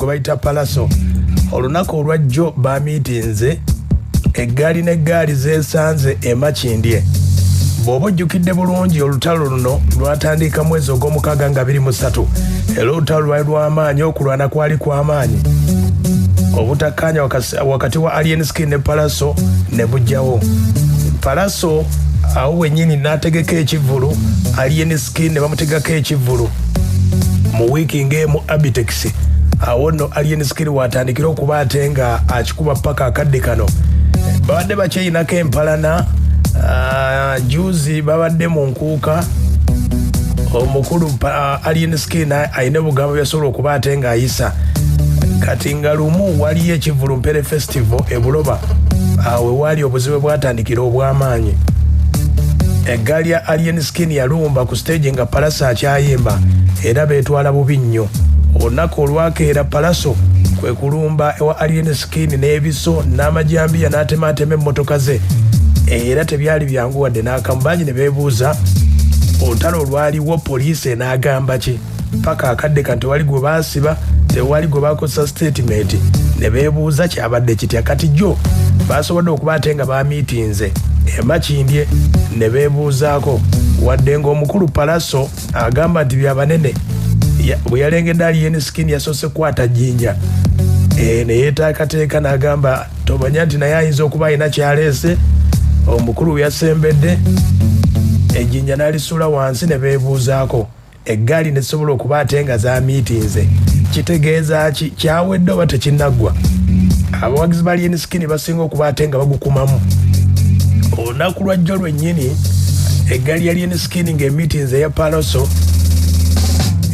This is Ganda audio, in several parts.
Gwe bayita Pallaso, olunaku olwajjo bamiitinze eggaali n'eggaali zeesanze e Makindye. Bw'oba ojjukidde bulungi, olutalo luno lwatandika mwezi ogw'omukaaga nga 23, era olutalo lwali lw'amaanyi, okulwana kwali kw'amaanyi. Obutakkaanya wakati wa Alien Skin ne Pallaso ne bujjawo. Pallaso awo wennyini n'ategeka ekivvulu, Alien Skin ne bamutegako ekivvulu mu wiiki ng'emu, Abitex. Awo nno Alien Skin watandikira okuba ate nga akikuba paka akadde kano babadde bakyeyinako empalana. Juzi babadde mu nkuuka. Omukulu Alien Skin alina obugambo byasobola okuba ate ng'ayisa. Kati nga lumu waliyo ekivvulu Mpere Festival e Buloba, awo waali obuzibu bwatandikira obw'amaanyi. Eggaali ya Alien Skin yalumba ku stage nga Pallaso akyayimba, era beetwala bubi nnyo. Olunaku olwakeera, Pallaso kwe kulumba ewa Alien Skin n'ebiso n'amajambiya, n'atemaatema emmotoka ze, era tebyali byangu wadde n'akamu. Bangi ne beebuuza olutalo olwaliwo, poliisi enaagamba ki? Paka akadde kano tewali gwe baasiba, tewali gwe bakozesa statement, ne beebuuza kyabadde kitya. Kati jjo basobodde okuba ate nga bamiitinze e Makindye ne beebuuzaako, wadde ng'omukulu Pallaso agamba nti byabanene. Bwe yalengedde Alien Skin, yasoose kukwata jjinja, ne yeeteekateeka n'agamba tomanya nti naye ayinza okuba alina kyaleese. Omukulu we yasembedde, ejjinja n'alisuula wansi ne beebuuzaako. Eggaali nesobola okuba ate nga zamiitinze, kitegeeza ki? Kyawedde oba tekinnaggwa? Abawagizi ba Alien Skin basinga okuba ate nga bagukumamu. Olunaku lwajjo lwennyini, eggaali ya Alien Skin ng'emiitinze eya Pallaso,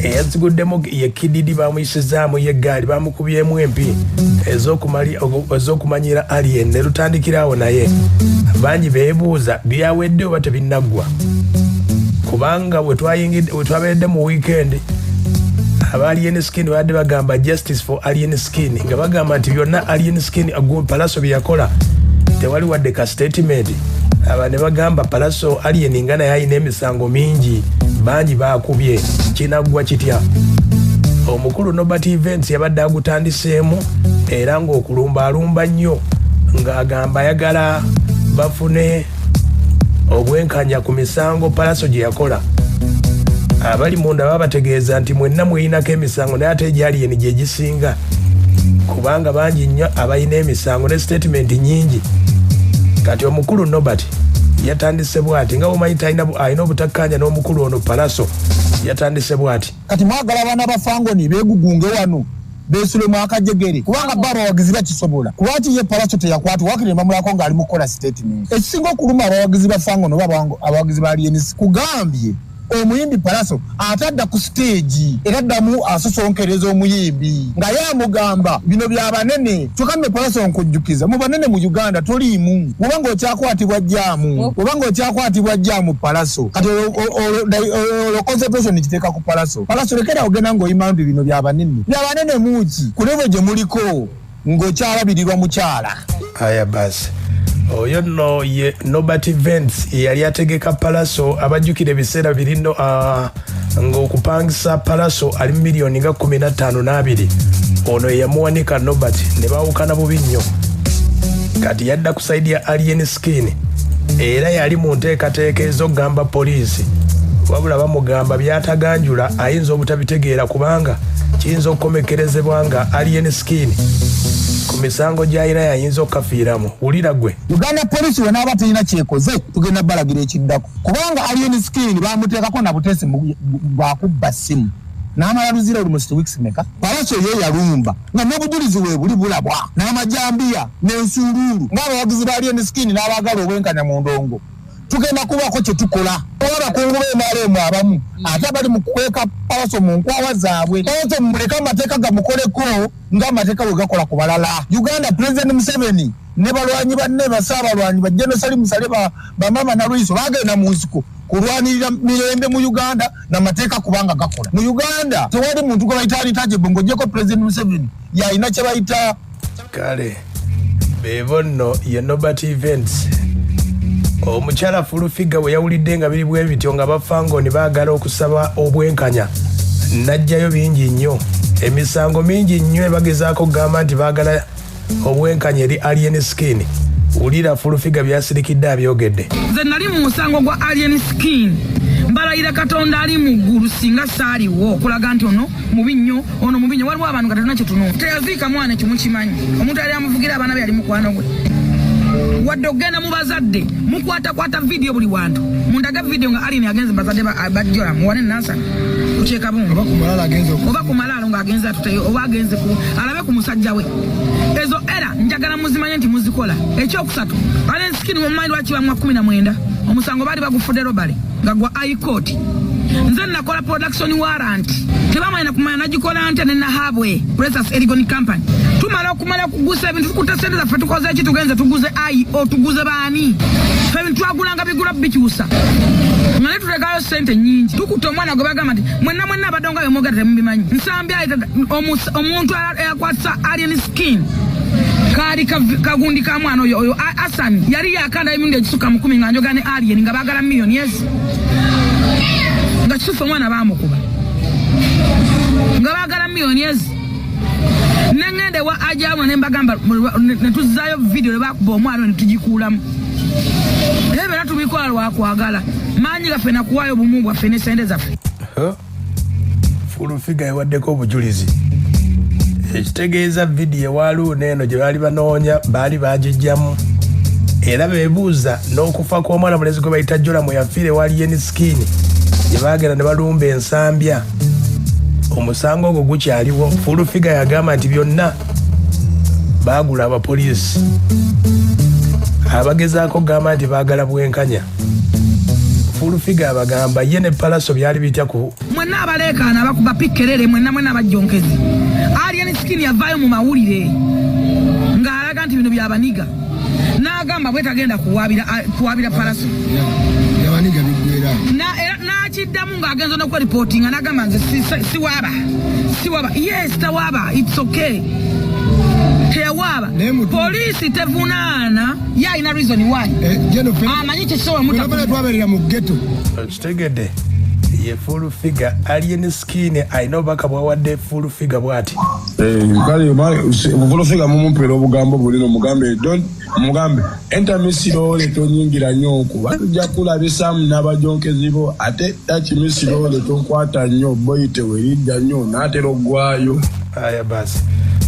eyaziguddemu ye Kididi, bamuyisizaamu ye eggaali, bamukubyemu empi ez'okumanyira Alien, ne lutandikirawo. Naye bangi beebuuza byawedde oba tebinnaggwa, kubanga bwe twaberedde mu weekend, aba Alien Skin babadde bagamba "Justice for Alien Skin", nga bagamba nti byonna Alien Skin, Pallaso bye yakola, tewali wadde ka statement. Aba ne bagamba Pallaso, Alien nga naye alina emisango mingi, bangi bakubye, kinaggwa kitya? Omukulu Nobert Events yabadde agutandiseemu, era ng'okulumba alumba nnyo, ng'agamba ayagala bafune obwenkanya ku misango Pallaso gye yakola. Abali munda babategeeza nti mwenna mweyinako emisango, naye ate egya Alien gye gisinga, kubanga bangi nnyo abalina emisango ne statement nyingi. Kati omukulu Nobert yatandise bwati, nga bwomanyi alina obutakkaanya n'omukulu ono Pallaso, yatandise bwati. Kati mwagala abaana ba Fangoni beegugunge wano, beesulemu akajegere, kubanga bo abawagizi bakisobola. Kulwaki ye Pallaso teyakwatibwa? Wakiri ne bamulako ng'ali mu kukola statement. Ekisinga okuluma abawagizi ba Fangoni oba abawagizi ba Alien, kugambye omuyimbi Pallaso ate adda ku stage era addamu asosonkereza omuyimbi nga ye amugamba bino byabanene. Kyokka nno Pallaso, nkujjukiza, mu banene mu Uganda toliimu, bwobanga okyakwatibwa jaamu, bwobanga okyakwatibwa jaamu Pallaso. Kati olwo concentration kiteeka ku Pallaso. Pallaso, lekera ogenda ng'oyima nti bino byabanene. Byabanene muki ku level gye muliko ng'okyalabirirwa mukyala? Aya basi, oyo nno ye Nobert Events, yali ategeka Pallaso. Abajjukira ebiseera birino, ng'okupangisa Pallaso ali miliyoni nga 15 n'abiri. Ono yeyamuwanika Nobert, ne baawukana bubi nnyo. Kati yadda ku side ya Alien Skin, era yali mu nteekateeka ez'okugamba poliisi, wabula bamugamba byataganjula ayinza obutabitegeera, kubanga kiyinza okukomekerezebwa nga Alien Skin ku misango gy'alina yayinza okukafiiramu. Wulira gwe. Uganda Police wenaaba terina kyekoze, tugenda balagira ekiddako, kubanga Alien Skin bamuteekako na buteesi bwakubba ssimu n'amala luzira almost weeks meka. Pallaso ye yalumba nga n'obujulizi bwe buli bulabwa n'amajambiya n'ensuuluulu. Ng'abawagizi ba Alien Skin n'abaagala obwenkanya mu ndongo, tugenda kubaako kye tukola. Oba abakungu b'NRM abamu ate abali mu kukweka Pallaso mu nkwawa zaabwe, Pallaso mumuleke amateeka gamukoleko ng'amateeka bwe gakola ku balala. Uganda, President Museveni ne balwanyi banne, basaabalwanyi ba General Salim Saleh, bamama Nalwiso, bagenda mu nsiko kulwanirira mirembe mu Uganda namateeka, kubanga gakola mu Uganda. Tewali muntu gwe bayita untouchable ng'oggyeko President Museveni yalina kye bayita. Kale bebo nno ye Nobert Events. Omukyala Full Figure bwe yawulidde nga biri bwe bityo, nga bafangoni baagala okusaba obwenkanya, n'ajjayo bingi nnyo. Emisango mingi nnyo ebagezaako okugamba nti baagala obwenkanya eri Alien Skin. Wulira Full Figure byasirikidde abyogedde. Nze nali mu musango gwa Alien Skin, mbalayira Katonda ali mu ggulu singa saaliwo okulaga nti ono mubi nnyo, ono mubi nnyo. Waliwo abantu nga tetulina kye tunoonya. Teyaziika mwana, ekyo mukimanyi. Omuntu yali amuvugira abaana be yali mukwano gwe. Wadde okugenda mu bazadde mukwatakwata vidiyo buli wantu. Mundaga vidiyo nga Alien agenze bazadde ba Joram wane Nansana ku Kyekabunga. Oba ku malaalo agenze oba ku malaalo ng'agenze atuteyo oba agenze ku alabe ku musajja we. Ezo era njagala muzimanye nti muzikola. Ekyokusatu, Alien Skin mumanyi lwaki bamwa 19? Omusango baali bagufudde robbery nga gwa High Court. Nze nakola production warrant, tebamanyi nakumanya nagikola ntya ne Nahabwe Precious Erigon Company. Tumala okumala okugusa ebintu, tukutte sente zaffe, tukoze eki, tugenze tuguze IO, tuguze baani? Ffe ebintu twagulanga bigula bikyusa nga ne tutekayo sente nyingi. Tukutte omwana gwe bagamba nti mwenna mwenna abadde nga bemwogera temubimanyi. Nsambi ayita omuntu eyakwatisa Alien Skin kaali kagundi ka mwana oyo, oyo Hassan yali yakanda emirundi egisukka mu 10 nga njoga ne Alien nga baagala miliyoni ezi, nga kituufu omwana baamukuba nga baagala miliyoni ezi. Nengenda ewa Ajamu ne mbagamba ne tuzzaayo vidiyo ne bakuba omwana ne tugikuulamu. Naye byonna tubikola lwakwagala maanyi gaffe nakuwaayo obumu bwaffe ne sente zaffe. Full Figure ewaddeko obujulizi ekitegeeza vidiyo ewaluuna eno gye baali banoonya baali bagijjamu, era beebuuza n'okufa kw'omwana mulezi gwe bayita Joram yafiira ewa Alien Skin gye baagenda ne balumba ensambya. Omusango ogwo gukyaliwo. Full Figure yagamba nti byonna baagula abapoliisi abagezaako okugamba nti baagala bwenkanya. Full Figure abagamba ye ne Pallaso byali bitya ku mwenna abaleekaana abakuba pikkerere, mwenna mwenna abajjonkezi. Alien Skin yavaayo mu mawulire ng'alaga nti bino byabaniga, n'agamba bwe tagenda kuwaabira Pallaso. Yabaniga biggwera. Era n'akiddamu ng'agenza n'okweripootinga n'agamba nze siwaaba, siwaaba. Yes, tawaaba, it's okay, teyawaaba. Naye Poliisi tevunaana, ye alina reason why. Amanyi kyekisobola. Fena twabeerera mu ghetto. Okitegedde, ye Full Figure. Alien Skin alina obubaka bwawadde Full Figure bw'ati. Kale Full Figure mumumpeera obugambo bulino, mugambe don't, mugambe enter me slowly, tonyingira nnyo kuba tujja kulabisamu n'abajonkezi bo, ate touch me slowly, tonkwata nnyo boyi tewerijja nnyo n'atera oggwayo. Aya basi,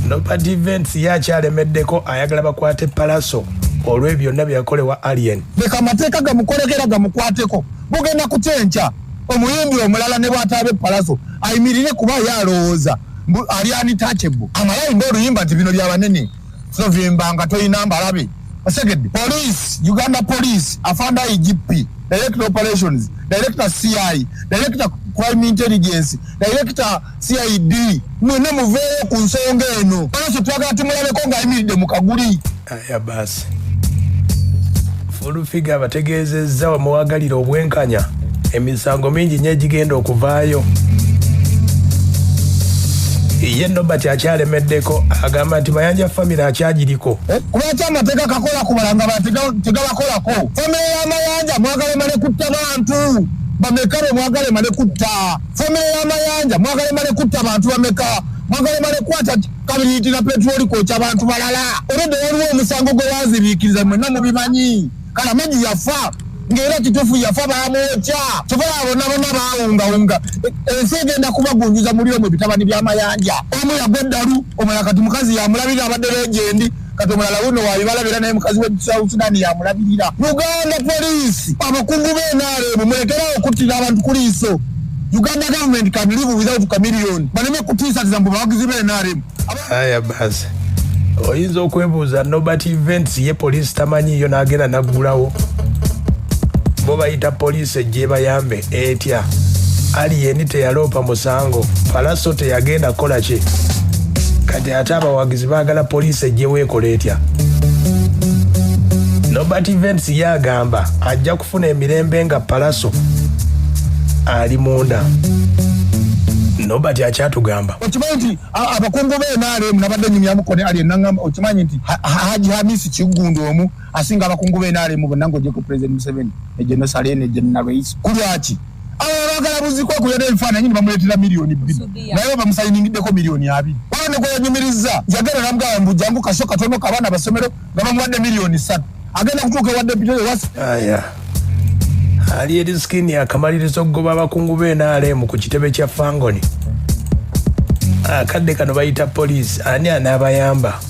Nobert Events ye akyalemeddeko, ayagala bakwate Pallaso olw'ebyo byonna byeyakolewa Alien. Leka amateeka gamukolekera gamukwateko. Bugenda kukyenkya omuyimbi omulala ne bw'ataabe Pallaso ayimirire, kuba ye alowooza mbu ali untouchable. Amala ayimba oluyimba nti bino byabanene so vimbanga toyina mbalabe. Osegedde, police, Uganda Police, afanda IGP, director operations, director CI, director crime intelligence, director CID, mwena muveeyo ku nsonga eno. Pallaso twagala tumulabeko ng'ayimiridde mu kaguli. Aya basi, Full Figure abategeezezza wamuwagalira obwenkanya, emisango mingi nnyo egigenda okuvaayo. Ye Nobert akyalemeddeko, agamba nti Mayanja family akyagiriko. Lwaki amateeka kakola kubala nga tegabakolako? Family y'Amayanja mwagala male kutta bantu bameka? Be mwagala male kutta family y'Amayanja, mwagala male kutta bantu bameka? Mwagala male kwata kabiriiti na petroli kwokya bantu balala? Olwedde waliwo omusango gwe banzibiikiriza, mwenna mubimanyi. Kalamagi yafa ng'era kituufu yafa, bamwokya. Kyova bonna bonna bawungawunga, ensi egenda kubagunjuza muli omwo ebitabani by'Amayanja. Omu yagwa eddalu, omulala kati mukazi yamulabirira, abadde legend, kati omulala wuno wabibalabira, naye mukazi we South Sudan yamulabirira. Uganda Police, abakungu b'NRM, mulekerawo okuttira abantu ku liiso. Uganda government can live without Chameleone. Baleme kutiisatiza mbu bawagizi b'NRM. Aya basi, oyinza okwebuuza Nobert Events ye poliisi tamanyiyo n'agenda naggulawo, bo bayita poliisi ejje bayambe etya? Alien teyaloopa musango, Pallaso teyagenda kukola ki? Kati ate abawagizi baagala poliisi ejje weekola etya? Nobert Events ye agamba ajja kufuna emirembe nga Pallaso ali munda. Nobert akyatugamba. Okimanyi nti abakungu b'NRM, nabadde nyumyamuko ne Alien, nangamba okimanyi nti Haji Hamisi Kiggundu omu asinga abakungu b'NRM bonna ng'ogyeko President Museveni ne General Saleh ne General Lweisi. Ku lwaki? Abalala baagala buzikwekulya n'ebifaananyi ne bamuleetera 2 miliyoni, naye bamusayiningideko 20 miliyoni. Wala ne gweyanyumiriza yagenda namugamba mbu jangu kasho katono kabaana basomero, nga bamuwadde 3 miliyoni. Agenda kutuuka ewa deputy ewa Aya, Alien Skin akamaliriza okugoba abakungu b'NRM ku kitebe kya Fangoni. Akadde kano bayita poliisi, ani anaabayamba?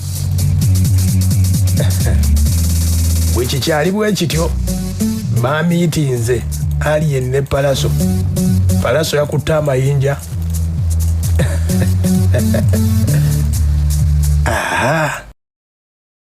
Bwe kikyali bwe kityo, bamiitinze Alien ne Palaso. Palaso yakutte amayinja. Aha.